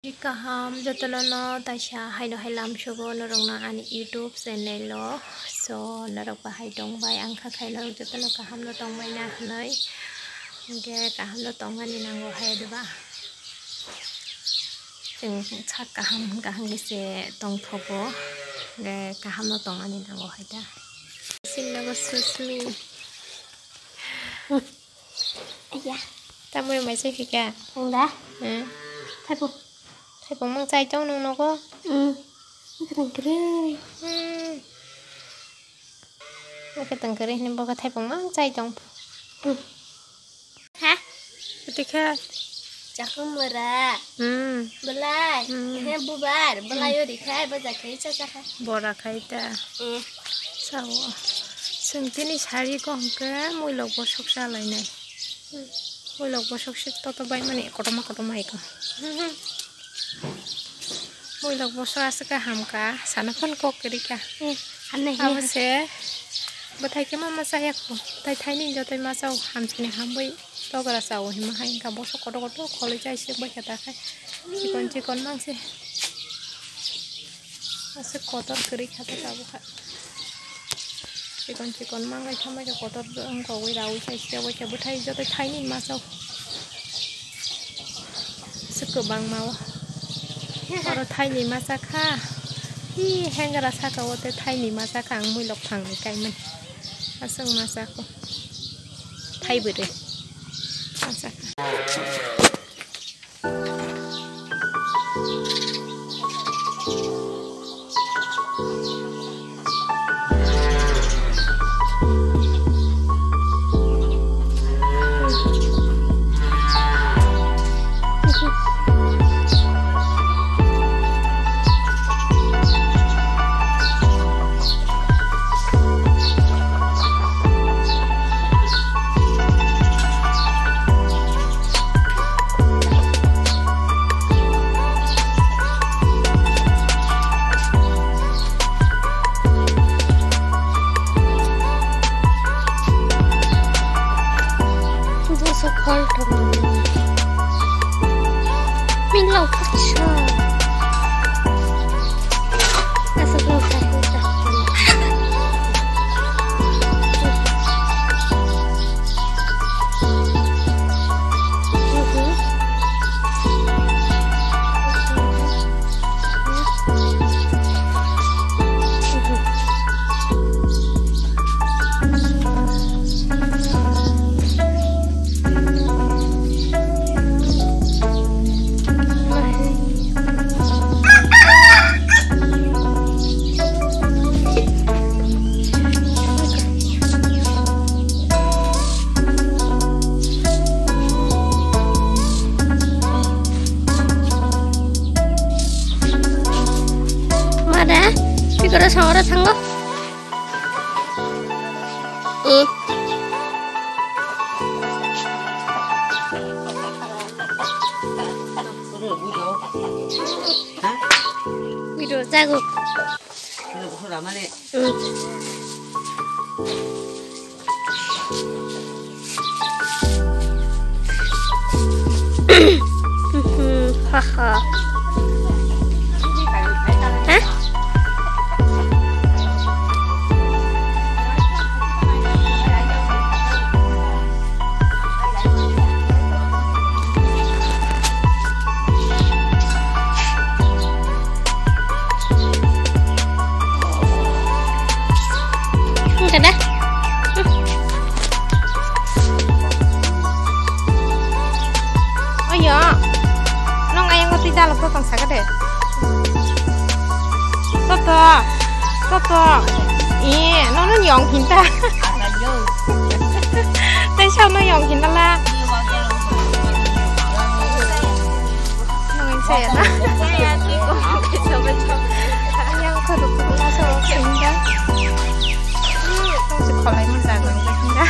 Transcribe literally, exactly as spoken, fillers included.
Kaham jotono no taisa haino hai lamsogo norokno ani YouTube channel o. So norok bahai tongbai, ang kha khai norok jotono kaham no tongbai na hinui. Hingke kaham no tongmani nango hai diba? Chwng sak kaham kaham khe se tongthogo. Hingke kaham no tongmani nango hai da. Sinnogo Susmi. Iya. Tamoni mai se phika? Ang da? Hmm. Thaipung. Thaipung mang chai tong nung nogo? Hmm. Ang kwtang kwrwi. Hmm. Ang kwtang kwrwi hwnwi bo khe thaipung mang chai tong. Hmm. Ha? Twi kha? Chakung mora. Hmm. Belai. Hmm. He bubar. Belai ori khai, baja khai, cha cha khai. Bora khai ta. Hmm. Sao. Chwng tini sari ko hwnkhe muilok bosok chalainai. Muilok bosok se toto bai mani kotorma kotorma iko. Muilok bosok aswk khe hamkha, sana phano kok kwrwi kha. Abo se bwthai khe ma ma chaya kho. Bwthai thaini jotoi ma chao, hamsini hambai togra chao hinma hai wngkha. Bosok kotor kotor kholwi chai se bai kha ta khai. Chikon chikon mang se. Aswk kotor kwrwi kha ta abo kha. Chikon chikon mangai thambai khe kotor wngkogwi raui sai se bai khe bwthai joto thaini ma chao. Aswk kwbangma o. Oro thaini ma cha kha. Hi hengra saka o tei thaini ma cha kha ang muilok phangni kaimani. Aswk ma cha kho. Thai bwrwi. Ma cha kha. Boso khol thok. Min lau khaksa. Aswk nung sai nung sai. Mada, pikoro songoro thango. Eh. Video jago. Hmm. Haha. Hah? Kada? Oyo. Nong ayang twi dalok to tong saka de. Toto. Toto. Eh, nong nong yong hinta. Tei sao nong yong hinta la. Nong saya na. Yang ko rupu na so hinta. Tong se kholai mo jaga hinta.